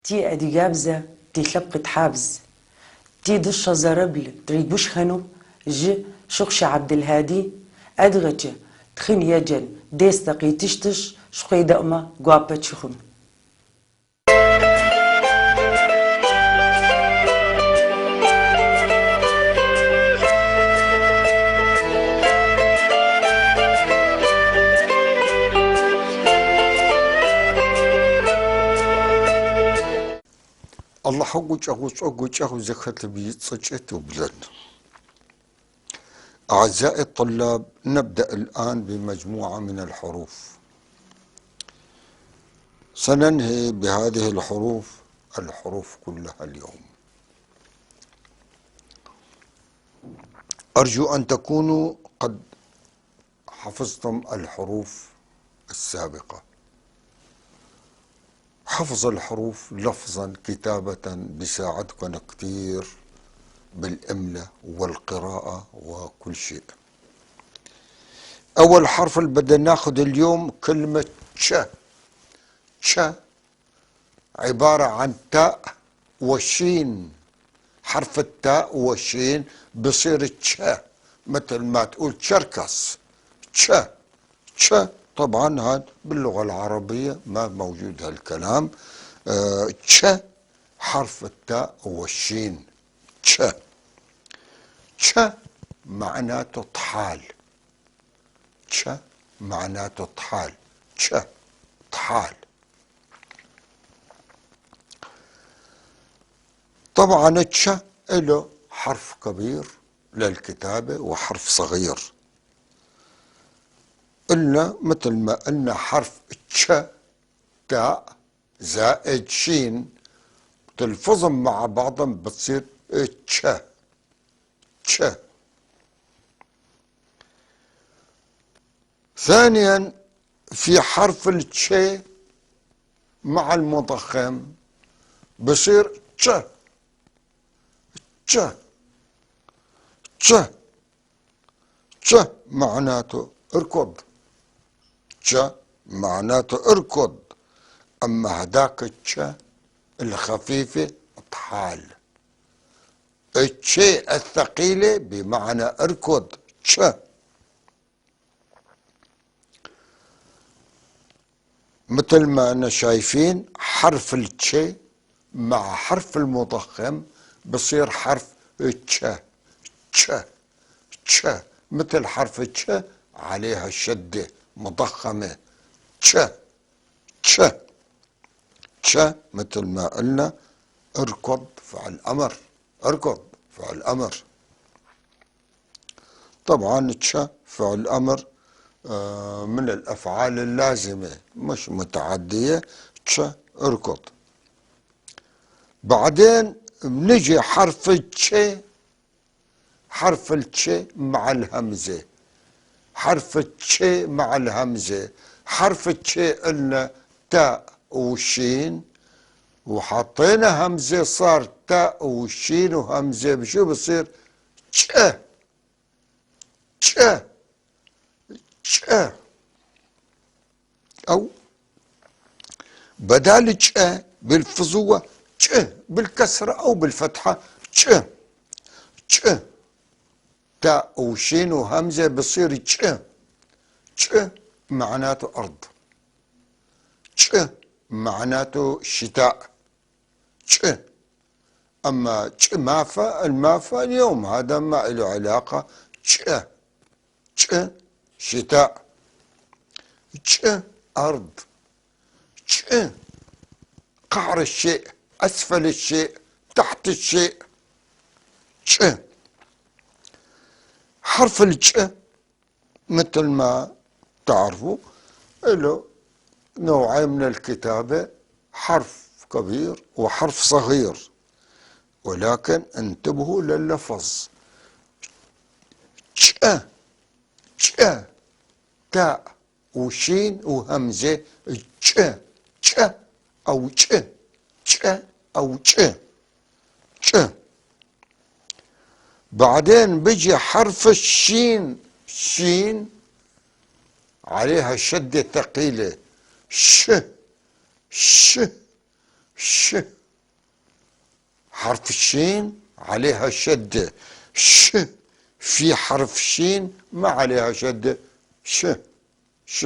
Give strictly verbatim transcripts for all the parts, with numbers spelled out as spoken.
تي أديقابزة تي ثبقت حابز. تي دشة زربل تريقوش خنو. ج شخش عبد الهادي. أدغج تخن يجن ديس دقي تشتش شخي دقمة قوابة شخم. الله حق وجهه وصوك وجهه زخت بيتصجت وبلن. أعزائي الطلاب، نبدأ الآن بمجموعة من الحروف. سننهي بهذه الحروف، الحروف كلها اليوم. أرجو أن تكونوا قد حفظتم الحروف السابقة. حفظ الحروف لفظا كتابة بيساعدكن كتير بالإملاء والقراءة وكل شيء. أول حرف اللي بدنا ناخد اليوم كلمة تش. تش عبارة عن تاء وشين. حرف التاء والشين بصير تش، متل ما تقول تشركس. تش. تش. طبعًا هاد باللغة العربية ما موجود هالكلام. آه، تش حرف التاء والشين. تش. تش معناته طحال. تش معناته طحال. تش. طحال. طبعًا التش إله حرف كبير للكتابة وحرف صغير. قلنا، متل ما قلنا حرف تش، تاء زائد شين، تلفظن مع بعضن بتصير تش. تش. ثانيًا، في حرف التش مع المضخم بصير تش. تش. تش. تش معناته اركض. تش معناته اركض. أما هداك التش الخفيفة طحال. التش الثقيلة بمعنى اركض. تش. متل ما احنا شايفين، حرف التش مع حرف المضخم بصير حرف تش. تش. تش. متل حرف التش عليها شدة مضخمة. تش. تش. تش، متل ما قلنا، اركض فعل أمر. اركض فعل أمر. طبعًا تش فعل أمر، آه، من الأفعال اللازمة، مش متعدية. تش، اركض. بعدين بنجي حرف التش، حرف التش مع الهمزة. حرف التش مع الهمزة. حرف التش قلنا تاء وشين، وحطينا همزة، صار تاء وشين وهمزة، بشو بصير؟ تش. تش. تش. أو بدال تش بيلفظوها تش بالكسرة أو بالفتحة. تش. تش. تاء وشين وهمزة بصير تش. تش معناته أرض. تش معناته شتاء. تش. أما تش مافا، المافا اليوم هذا ما إله علاقة. تش. تش شتاء. تش أرض. تش قعر الشيء، أسفل الشيء، تحت الشيء. تش. حرف التش متل ما تعرفوا، إله نوعين من الكتابة، حرف كبير وحرف صغير، ولكن انتبهوا لللفظ. تش، تش، تاء وشين وهمزة، تش، تش أو تش، تش أو تش، تش. بعدين بيجي حرف الشين، شين عليها شدة ثقيلة، ش، ش، ش. حرف الشين عليها شدة. ش. في حرف شين ما عليها شدة. ش. ش.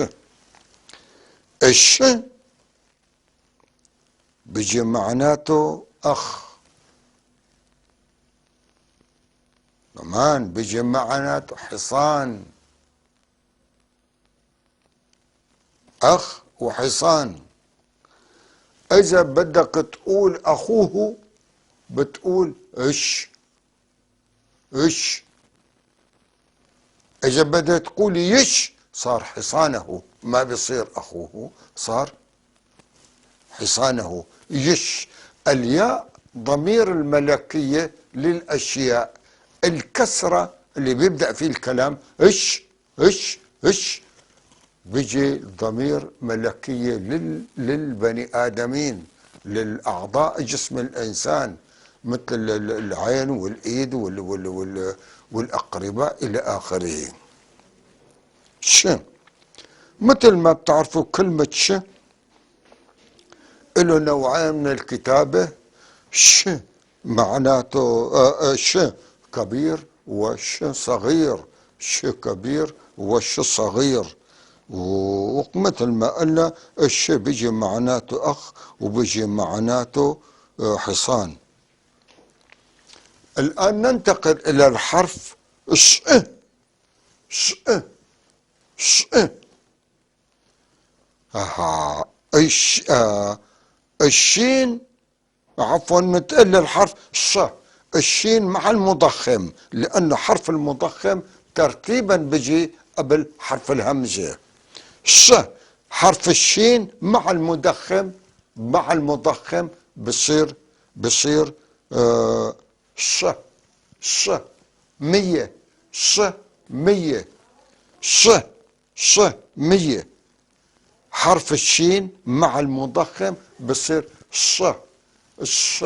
الش بيجي معناته أخ. كمان بيجي معناته حصان. أخ وحصان. إذا بدك تقول أخوه، بتقول إش. إش. إذا بدك تقول يش، صار حصانه، ما بيصير أخوه، صار حصانه. يش. الياء ضمير الملكية للأشياء. الكسرة اللي بيبدأ فيه الكلام، إش، إش، إش، بيجي ضمير ملكية لل-، للبني آدمين، للأعضاء جسم الإنسان، مثل ال-، ال-، العين والإيد وال-، وال-، وال-، والأقرباء إلى آخره. ش. مثل ما بتعرفوا كلمة ش إله نوعين من الكتابة، ش معناته، آه، آه، ش كبير وش صغير، ش كبير وش صغير. و-، ومثل ما قلنا، الش بيجي معناته أخ وبيجي معناته، آه، حصان. الآن ننتقل إلى الحرف الش. ش. ش. أها. الش-، آه، الشين، عفوًا، متقل الحرف الش. الشين مع المضخم، لأن حرف المضخم ترتيبًا بيجي قبل حرف الهمزة. ش، حرف الشين مع المضخم، مع المضخم بصير، بصير، آه، ش، ش، مية، ش، مية، ش، ش، مية. حرف الشين مع المضخم بصير ش، ش.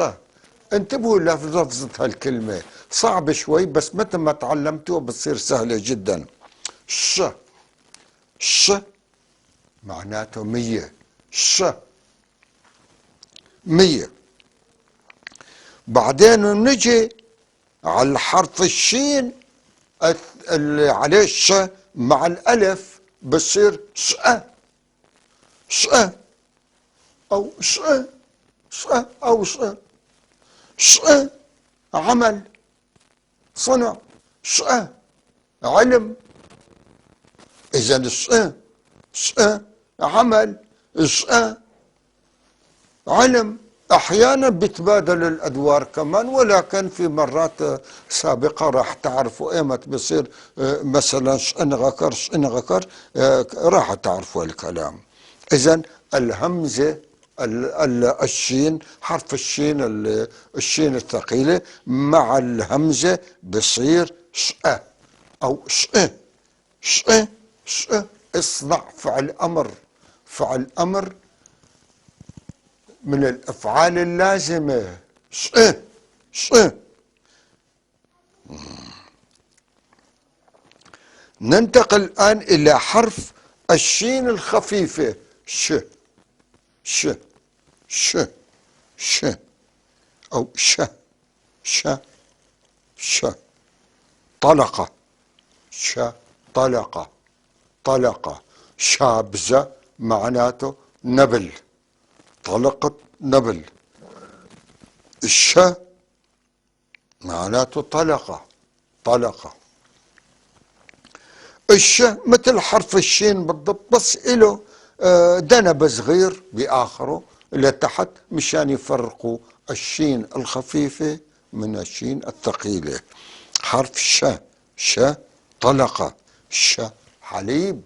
انتبهوا لفظة هالكلمة، صعب شوي، بس متى ما تعلمتوها بتصير سهلة جدًا. ش، ش، معناته مية. ش، مية. بعدين نجي على الحرف الشين، الث-، اللي عليه الش مع الألف بصير شأ. شأ. أو شأ. شأ. أو شأ. شأ. عمل. صنع، شأ، علم. إذن شأ، شأ، عمل، شأ، علم. أحيانًا بتبادل الأدوار كمان، ولكن في مرات سابقة راح تعرفوا إيمت بيصير، آه، مثلًا شأن غكر، شأن غكر، آه، راح تعرفوا الكلام. إذن الهمزة ال-، ال-، الشين، حرف الشين، ال-، الشين الثقيلة مع الهمزة بصير شأ أو شئ. شئ، شئ، اصنع، فعل أمر. فعل أمر من الأفعال اللازمة. شئ، شئ. ننتقل الآن إلى حرف الشين الخفيفة. ش، ش، ش، ش، أو ش، ش، ش. طلقة. ش، طلقة، طلقة. شابزة معناته نبل. طلقة نبل. الش معناته طلقة، طلقة. الش متل حرف الشين بالضبط، بس إله، آه، دنب صغير بآخره لتحت مشان يفرقوا الشين الخفيفة من الشين الثقيلة. حرف ش، ش طلقة، ش حليب،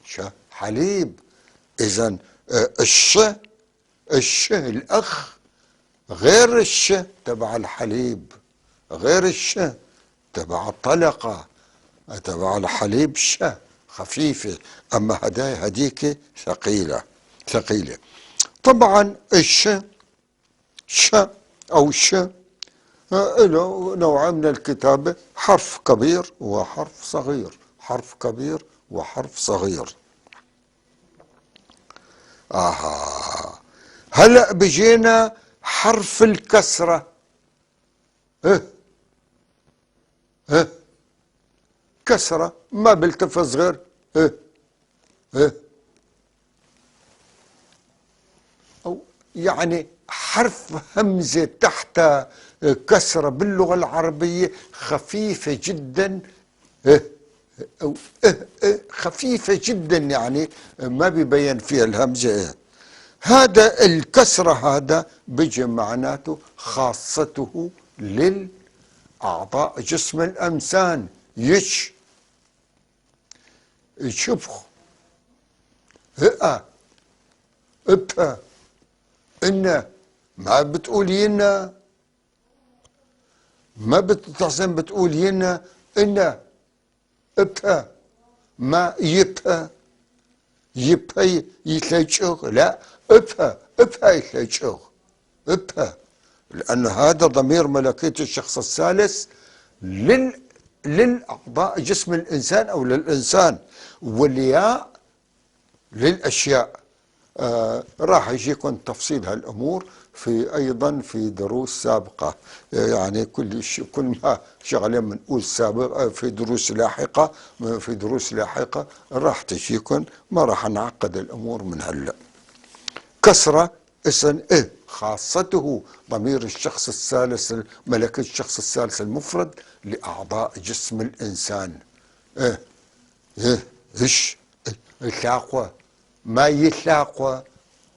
ش حليب. إذن، آه، الش الش الأخ غير الش تبع الحليب، غير الش تبع الطلقة، تبع الحليب ش خفيفة، أما هداي هديك ثقيلة، ثقيلة. طبعًا الش، ش أو ش، آه، له نوع من الكتابة، حرف كبير وحرف صغير، حرف كبير وحرف صغير. آها. هلأ بجينا حرف الكسرة. ه. ه. كسرة، ما بلتفظ غير ه. ه. أو يعني حرف همزة تحت كسرة باللغة العربية خفيفة جدًا. ه. أو ه. ه. خفيفة جدًا، يعني ما بيبين فيها الهمزة. ه. هذا الكسرة هذا بيجي معناته خاصته للأعضاء جسم الإنسان. يش. شبخ. هئة. إبها. إنه. ما بتقول ينا. ما بتحسن بتقول ينا. إنه. إبها. ما يبها. يبها ي-، يتلجغ. لا. إبها. إبها يتلجغ. إبها. لأن هذا ضمير ملكية الشخص الثالث لل-، للأعضاء جسم الإنسان أو للإنسان. والياء للأشياء. آه، راح يجيكم تفصيل هالأمور في، أيضًا في دروس سابقة. آه، يعني كل ش-، كل ما شغلة من أول سابق، آه، في دروس لاحقة، في دروس لاحقة راح تجيكم، ما راح نعقد الأمور من هلأ. كسرة، إذن إيه خاصته؟ ضمير الشخص الثالث، ملكي الشخص الثالث المفرد لأعضاء جسم الإنسان. إيه، إيه، إيش، إيه، إلاقوة، ما يلاقوة،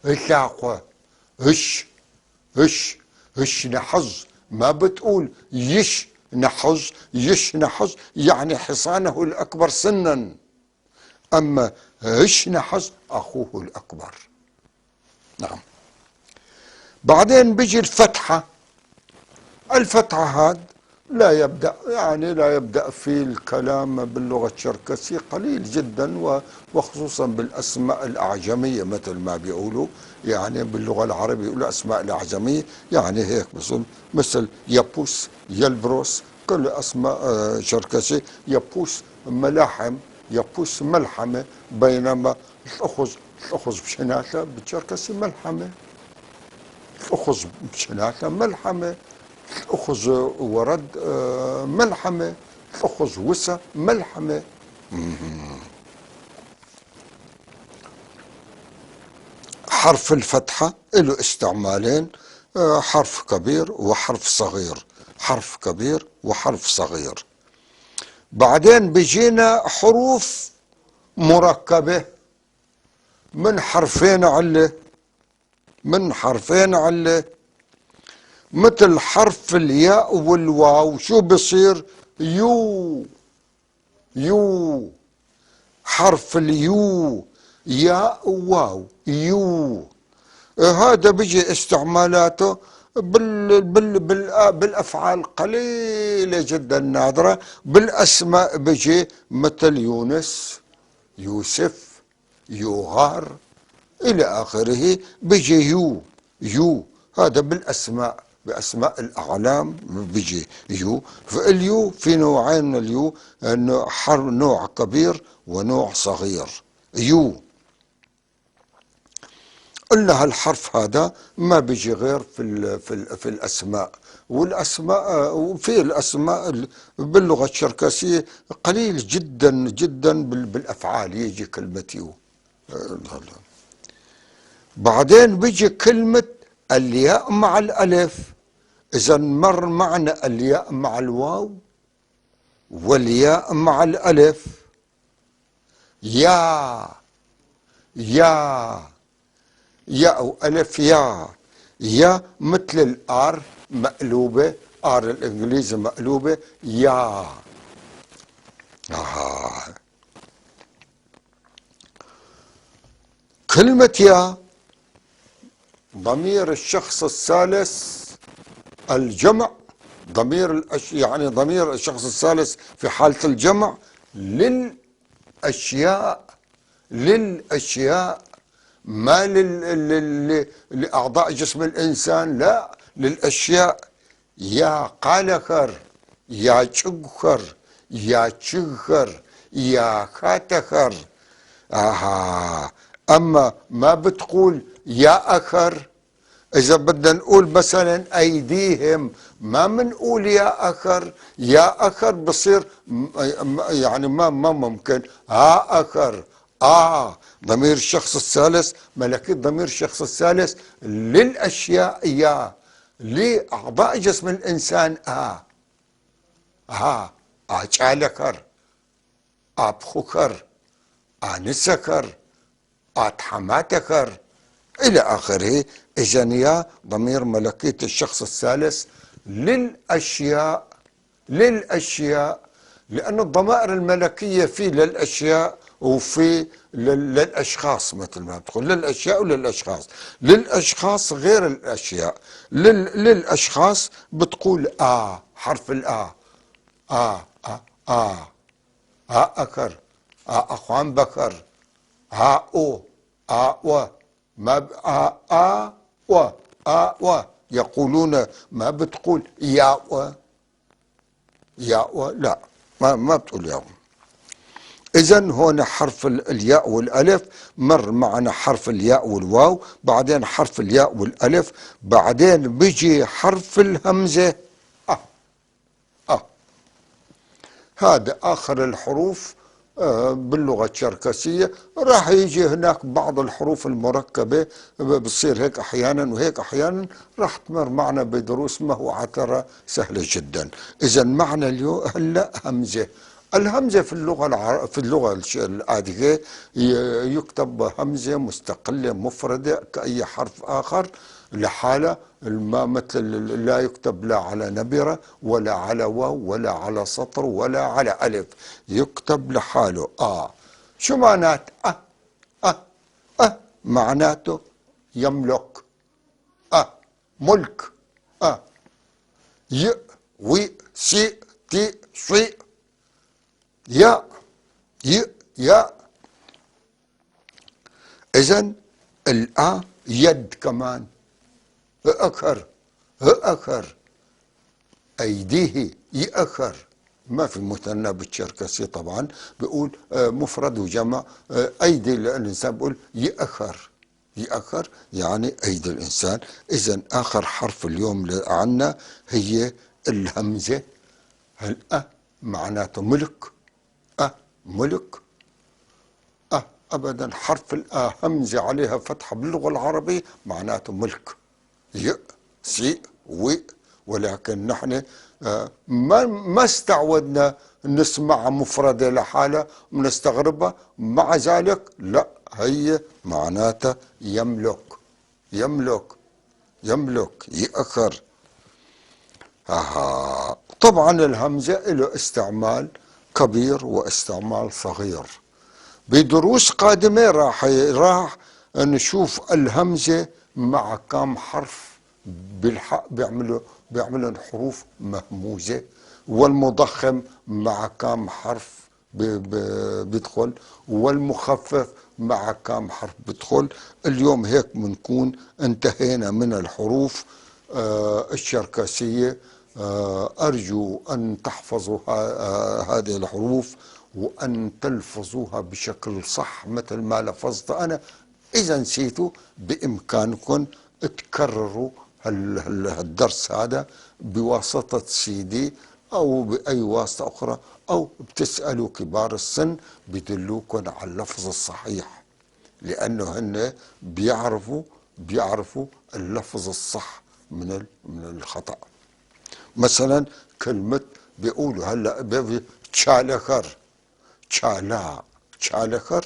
إلاقوة، إيش، إيش، إيش نحظ، ما بتقول يش نحظ، يش نحظ يعني حصانه الأكبر سنًا. أما هش نحظ أخوه الأكبر. نعم. بعدين بيجي الفتحة. الفتحة هاد لا يبدأ، يعني لا يبدأ في الكلام باللغة الشركسية، قليل جدًا، و-، وخصوصًا بالأسماء الأعجمية، مثل ما بيقولوا، يعني باللغة العربية يقولوا أسماء الأعجمية، يعني هيك بس، مثل يبوس، يلبروس، كل أسماء، آه، شركسية، يبوس ملاحم، يبوس ملحمة، بينما الأخذ، الأخذ بشنالة، بتشركسي ملحمة. الأخذ بشنالة ملحمة. الأخذ ورد، آه، ملحمة. الأخذ وسا ملحمة. مهم. حرف الفتحة له استعمالين، آه، حرف كبير وحرف صغير. حرف كبير وحرف صغير. بعدين بيجينا حروف مركبة من حرفين علة، من حرفين علة، متل حرف الياء والواو، شو بيصير؟ يو، يو. حرف اليو، ياء وواو، يو. هذا بيجي استعمالاته بال-، بال-، بال-، بالأفعال قليلة جدًا، نادرة. بالأسماء بيجي متل يونس، يوسف، يوغار، إلى آخره، بيجي يو، يو، هذا بالأسماء، بأسماء الأعلام بيجي يو. فاليو في نوعين من اليو، إنه حر-، نوع كبير ونوع صغير. يو. إلا هالحرف هذا ما بيجي غير في ال-، في ال-، في الأسماء. والأسماء، آه، وفي الأسماء ال-، باللغة الشركسية قليل جدًا، جدًا بال-، بالأفعال يجي كلمة يو. بعدين بيجي كلمة الياء مع الألف. إذن مر معنا الياء مع الواو والياء مع الألف. يا، يا، ياء وألف يا. يا متل الآر مقلوبة، آر الإنجليزي مقلوبة، يا. آه. كلمة يا ضمير الشخص الثالث الجمع، ضمير الأش-، يعني ضمير الشخص الثالث في حالة الجمع للأشياء، للأشياء، ما لل-، لل-، ل-، لأعضاء جسم الإنسان، لا، للأشياء. يا قالخر، يا چوغخر، يا چيغخر، يا خاتخر. آها. أما ما بتقول يا أخر، إذا بدنا نقول مثلًا أيديهم، ما منقول يا أخر، يا أخر بصير م-، م-، يعني ما، ما ممكن. ها أخر، آ، ضمير الشخص الثالث، ملكي ضمير الشخص الثالث للأشياء يا، لأعضاء جسم الإنسان آ. ها، آ چالكر. آبخوكر، آنسكر، آتحماتكر، إلى آخره. إذن يا ضمير ملكية الشخص الثالث للأشياء، للأشياء، لأن الضمائر الملكية في للأشياء وفي لل-، للأشخاص، مثل ما تقول، للأشياء وللأشخاص. للأشخاص غير الأشياء. لل-، للأشخاص بتقول آ، حرف الآ. آ، آ، آ. آ أكر، آ أخوان بكر، آ أو، آ أو، ما ب-، آ، آ أو، آ أو. يقولون، ما بتقول يا أو، يا أو، لا، ما، ما بتقول يا أو. إذن هون حرف ال-، الياء والألف مر معنا حرف الياء والواو، بعدين حرف الياء والألف، بعدين بيجي حرف الهمزة. آه. آه. هذا آخر الحروف، آه، باللغة الشركسية. راح يجي هناك بعض الحروف المركبة، ب-، بتصير هيك أحيانًا وهيك أحيانًا، راح تمر معنا بدروس ما هو عثرة سهلة جدًا. إذن معنا اليو-، هلأ همزة. الهمزة في اللغة العر-، في اللغة الش-، الآديغة ي-، يكتب همزة مستقلة مفردة كأي حرف آخر لحاله، ما مثل ال-، لا يكتب لا على نبرة ولا على واو ولا على سطر ولا على ألف، يكتب لحاله. آ. شو معنات أ؟ أ، أ معناته يملك. أ، ملك. أ. ي، وي، سي، تي، صي. يا، ي، يا. إذن الآ يد كمان. أكر، أكر. أيديه يأخر. ما في مثنى بالشركسي طبعًا، بيقول، آه، مفرد وجمع، آه، أيدي ال-، الإنسان بيقول يأخر. يأخر يعني أيدي الإنسان. إذن آخر حرف اليوم ل-، عنا هي الهمزة. هل أ معناته ملك؟ أ، ملك. أ، أبدًا، حرف الآ همزة عليها فتحة باللغة العربية معناته ملك. ي، سي، وي. ولكن نحن، آه، ما، ما استعودنا نسمع مفردة لحالها، بنستغربها. مع ذلك، لا، هي معناتها يملك. يملك، يملك، يأخر. أها. طبعًا الهمزة له استعمال كبير واستعمال صغير. بدروس قادمة راح، راح نشوف الهمزة مع كام حرف بالح-، بيعملوا، بيعملوا حروف مهموزة، والمضخم مع كام حرف ب-، ب-، بدخل، والمخفف مع كام حرف بدخل. اليوم هيك بنكون انتهينا من الحروف، آه، الشركسية. آه، أرجو أن تحفظوا ه-، آه، هذه الحروف وأن تلفظوها بشكل صح مثل ما لفظت أنا. إذا نسيتوا، بإمكانكم تكرروا هال-، هال-، هالدرس هذا بواسطة سي دي أو بأي واسطة أخرى، أو بتسألوا كبار السن بيدلوكن على اللفظ الصحيح، لأنه هن بيعرفوا، بيعرفوا اللفظ الصح من ال-، من الخطأ. مثلًا كلمة بيقولوا هلأ بي-، بي-، تشالخر، تشالا، تشالخر،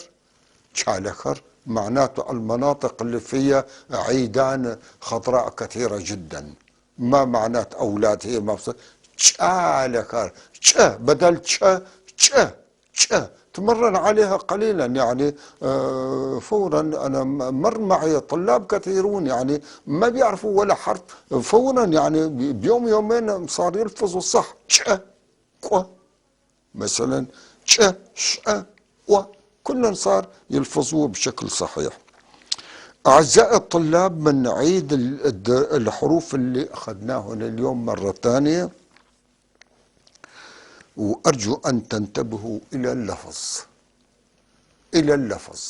تشالخر معناته المناطق اللي فيها عيدان خضراء كثيرة جدًا. ما معنات أولاد هي ما بص-، تشالخر، تش بدل تش، تش، تش. تمرن عليها قليلًا، يعني، آه، فورًا أنا م-، مر معي طلاب كثيرون، يعني، ما بيعرفوا ولا حرف. فورًا، يعني، ب-، بيوم يومين صار يلفظوا صح. تش، كو. مثلًا، ش، ش، و، كلن صار يلفظوه بشكل صحيح. أعزائي الطلاب، بنعيد ال-، الد-، الحروف اللي أخذناهن اليوم مرة تانية، وأرجو أن تنتبهوا إلى اللفظ. إلى اللفظ.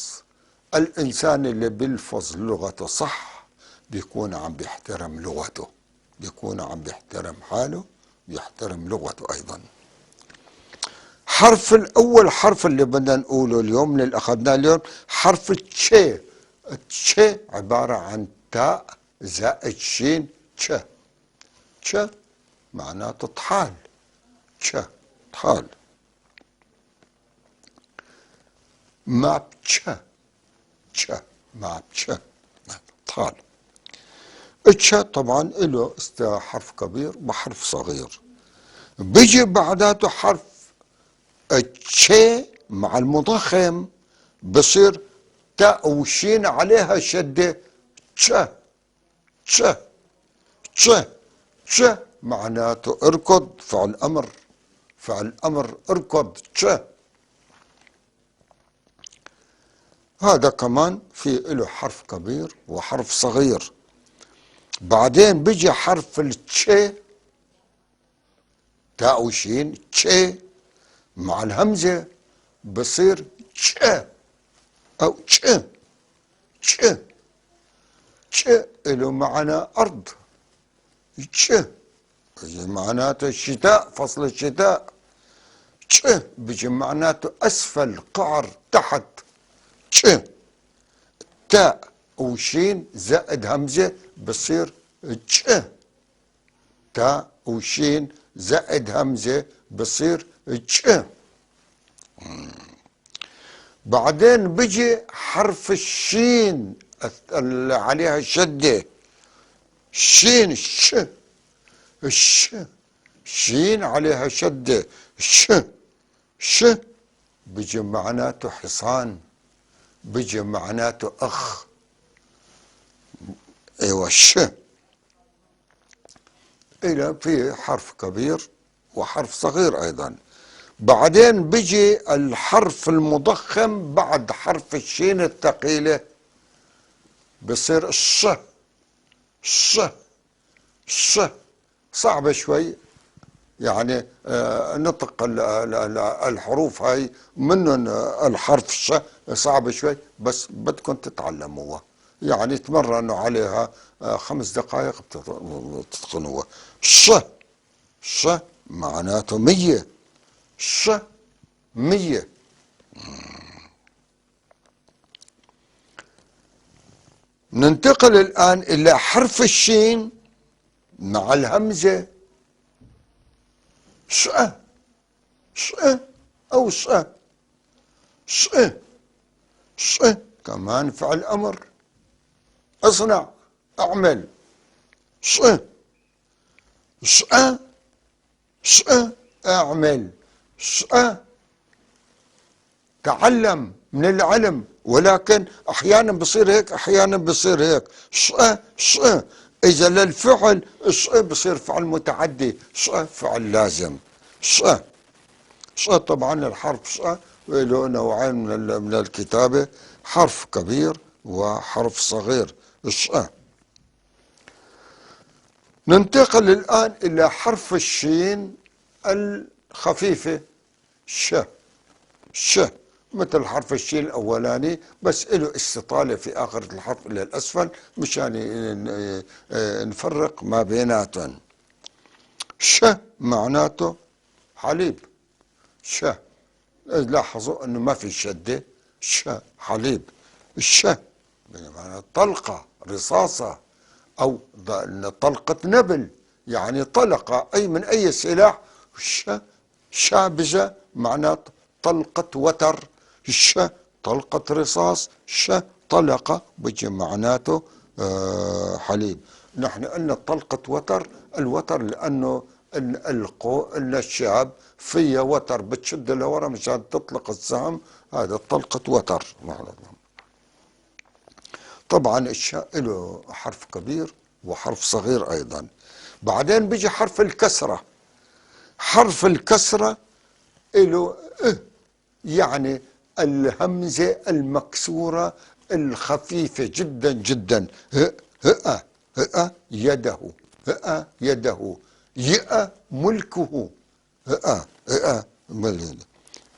الإنسان اللي بيلفظ لغته صح، بيكون عم بيحترم لغته، بيكون عم بيحترم حاله، بيحترم لغته أيضًا. حرف الأول، حرف اللي بدنا نقوله اليوم، اللي أخذناه اليوم، حرف التش. التش عبارة عن تاء زائد شين، تش. تش معناته طحال. تش، طحال. مابتش. تش، مابتش. طحال. التش طبعًا إله است-، حرف كبير وحرف صغير. بيجي بعداته حرف التش مع المضخم، بصير تاء وشين عليها شدة، تش. تش، تش، تش معناته اركض، فعل أمر، فعل أمر اركض، تش. هذا كمان في إله حرف كبير وحرف صغير. بعدين بيجي حرف التش، تاء وشين، تش، مع الهمزة بصير تش أو تش. تش. تش إله معنى أرض. تش بيجي معناته شتاء، فصل الشتاء. تش بيجي معناته أسفل، قعر، تحت. تش. تاء وشين زائد همزة بصير تش. تاء وشين زائد همزة بصير تش. بعدين بيجي حرف الشين الث-، اللي عليها شدة. شين، ش، ش، شين عليها شدة. ش، ش بيجي معناته حصان، بيجي معناته أخ. أيوة، ش. إله في حرف كبير وحرف صغير أيضًا. بعدين بيجي الحرف المضخم بعد حرف الشين الثقيلة، بصير الش، ش، ش. صعبة شوي، يعني، آه، نطق ال-، ال-، ال-، الحروف هاي منن، آه، الحرف ش صعب شوي، بس بدكن تتعلموها. يعني تمرنوا عليها، آه، خمس دقايق بتت-، بتتقنوها. ش، ش معناته مية. ش، مية. ننتقل الآن إلى حرف الشين مع الهمزة. شئ، شئ، أو شئ، شئ، شئ، كمان فعل أمر. اصنع، اعمل. شئ، شئ، شئ، اعمل. شئ، تعلم من العلم، ولكن أحيانًا بصير هيك، أحيانًا بصير هيك. شئ، شئ. إذا للفعل، شئ بصير فعل متعدي، شئ فعل لازم. شئ. شئ، طبعًا الحرف شئ له نوعين من ال-، من الكتابة، حرف كبير وحرف صغير. شئ. ننتقل الآن إلى حرف الشين الخفيفة، ش، ش، مثل حرف الشين الأولاني، بس إله استطالة في آخر الحرف إلى الأسفل مشان ن-، ن-، نفرق ما بيناتن. ش معناته حليب. ش. لاحظوا إنه ما في شدة. ش، حليب. ش، بمعنى طلقة، رصاصة، أو ض-، طلقة نبل، يعني طلقة أي من أي سلاح. ش، شابزة، معناه طلقة وتر. ش، طلقة رصاص. ش، طلقة، بيجي معناته، آه، حليب. نحن قلنا طلقة وتر، الوتر لأنه ال-، القو-، قلنا الشاب فيه وتر، بتشد لورا مشان تطلق السهم، هذا طلقة وتر. طبعًا الشاء له حرف كبير وحرف صغير أيضًا. بعدين بيجي حرف الكسرة. حرف الكسرة له اه، يعني الهمزة المكسورة الخفيفة جدًا جدًا. ه، هئ، هئ يده، هئ يده، يئ ملكه. هئ، هئ، بل-،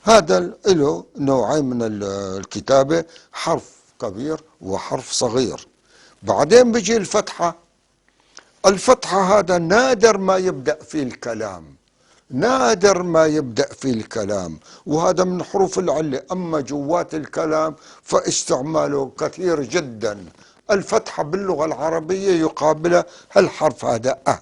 هذا ال-، له نوعين من ال-، الكتابة، حرف كبير وحرف صغير. بعدين بيجي الفتحة. الفتحة هذا نادر ما يبدأ فيه الكلام، نادر ما يبدأ فيه الكلام، وهذا من حروف العلة. أما جوات الكلام فاستعماله كثير جدًا. الفتحة باللغة العربية يقابلها هالحرف هذا، أ.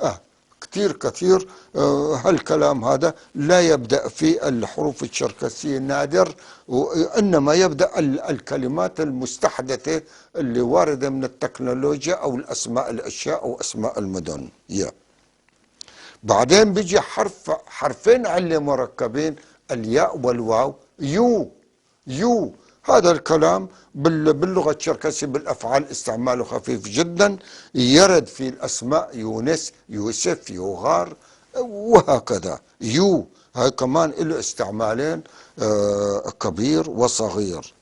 أه، كتير، كتير، آه، هالكلام هذا لا يبدأ في الحروف الشركسية، نادر، وإنما يبدأ ال-، الكلمات المستحدثة اللي واردة من التكنولوجيا أو الأسماء الأشياء أو أسماء المدن. يا. بعدين بيجي حرف، حرفين علة مركبين، الياء والواو، يو. يو. هذا الكلام بال-، باللغة الشركسية بالأفعال استعماله خفيف جدًا، يرد في الأسماء يونس، يوسف، يوغار، وهكذا. يو. هاي كمان إله استعمالين، آه، كبير وصغير.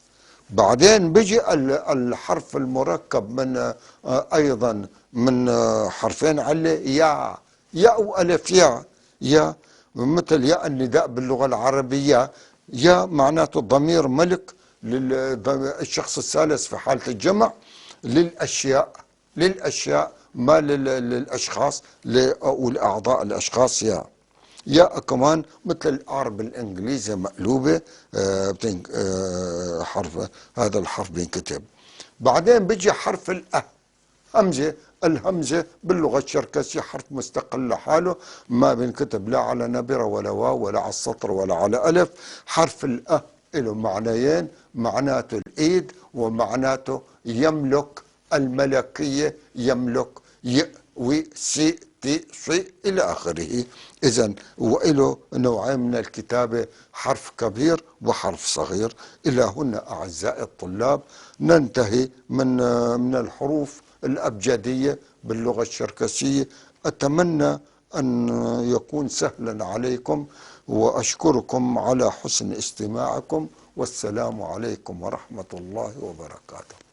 بعدين بيجي ال-، الحرف المركب من، آه، أيضًا من، آه، حرفين علة، يا. ياء وألف، يا. يا، مثل ياء النداء باللغة العربية. يا معناته ضمير ملك لل-، الشخص الثالث في حالة الجمع للأشياء، للأشياء، ما لل-، للأشخاص، ل-، أو الأعضاء الأشخاص. يا، يا كمان مثل الآر بالإنجليزي مقلوبة، آه، بتن-، آه، حرف، هذا الحرف بينكتب. بعدين بيجي حرف الأ. همزة، الهمزة باللغة الشركسية حرف مستقل لحاله، ما بينكتب لا على نبرة ولا واو ولا على السطر ولا على ألف. حرف الأ إله معنيين، معناته الإيد ومعناته يملك، الملكية، يملك، ي، وي، سي، تي، صي، إلى آخره. إذن، وإله نوعين من الكتابة، حرف كبير وحرف صغير. إلى هنا أعزائي الطلاب ننتهي من، من الحروف الأبجدية باللغة الشركسية. أتمنى أن يكون سهلًا عليكم، وأشكركم على حسن استماعكم، والسلام عليكم ورحمة الله وبركاته.